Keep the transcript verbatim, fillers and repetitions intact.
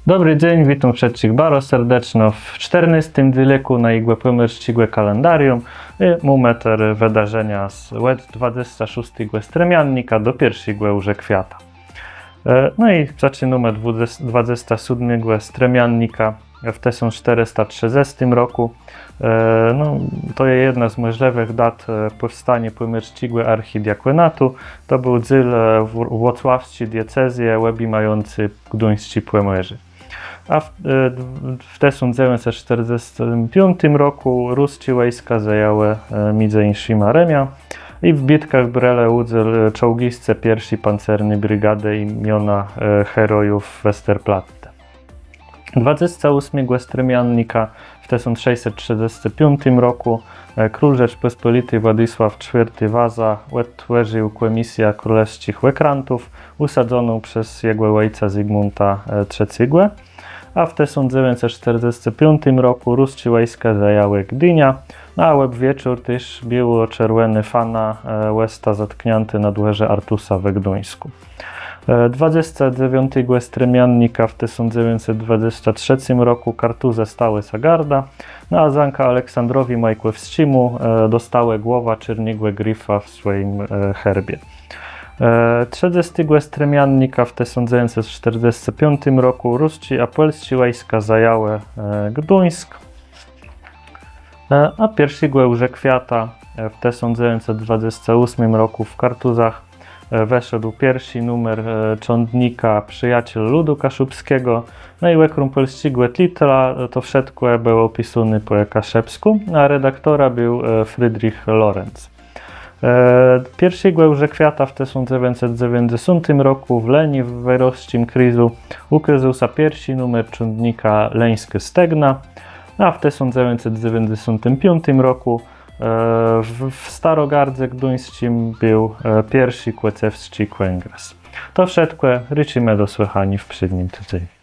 Dobri dzéń, witóm wszëtczich baro serdeczno w sztërnôstim dzélëkù najégò pòmòrsczégò kalendarium. I mómë terô wëdarzenia z òd dwadzestégò szóstégò strëmiannika do pierszégò òrzekwata. E, no i zaczinómë dwadzestégò sódmégò strëmiannika w tësąc sztërësta trzëdzestim rokù. E, no, to je jedna z mòżlëwëch dat, e, pòwstaniô pòmòrsczégò archidiakònatu. To béł dzél, e, w-, włocławsczi diecezje òbjimający gduńsczé Pòmòrzé. A w, e, w tësąc dzewiãcset sztërdzestim piątim rokù rusczé wòjska zajãłë, e, midzë jinszima Rëmiã i w bitkach brałë ùdzél, e, czołgiscë pierszi pancerny brigadë imiona, e, Herojów Westerplatte. Dwadzestégò ósmégò strëmiannika w tësąc szescset trzëdzestim piątim rokù, e, król Rzeczpòspòliti Władisław Czwiôrti Waza òdtwòrził kòmisjã królewsczich òkrãtów, ùsadzoną przez jegò òjca Zygmùnta, e, Trzecégò. A w tësąc dzewiãcset sztërdzestim piątim rokù rusczé wòjska zajãłë Gdiniã, no a òb wieczór téż biôło-czerwònô fana, e, òsta zatkniãtô na dwòrze Artusa we Gduńskù. E, dwadzestégò dzewiątégò strëmiannika w tësąc dzewiãcset dwadzestim trzecim rokù Kartuzë stałë sã gardã, no a zãka Aleksandrowi Majkòwsczémù, e, dostałë głowã czôrnégò grifa w swòjim, e, herbie. E, trzëdzestégò strëmiannika w tësąc dzewiãcset sztërdzestim piątim rokù rusczé a pòlsczé wòjska zajãłë, e, Gduńsk. E, a pierszégò òrzekwata, e, w tësąc dzewiãcset dwadzestim ósmim rokù w Kartuzach, e, wëszedł pierszi numer, e, cządnika Przyjaciel Ludu Kaszubskiego. No i òkróm pòlsczégò titla, e, to wszëtkò bëło pisóné pò kaszëbskù, a redaktorã béł, e, Friedrich Lorenz. E, pierszégò òrzekwata w tësąc dzewiãcset dzewiãcdzesątim rokù w Lëni w wejrowsczim krizu ùkôzôł sã pierszi numer cządnika Lëńskô Stegna, a w tësąc dzewiãcset dzewiãcdzesątim piątim rokù, e, w, w Starogardze Gduńsczim béł, e, pierszi kòcewsczi kòngres. To wszëtkò, rôczimë do słëchaniô w przińdnym tidzeniu.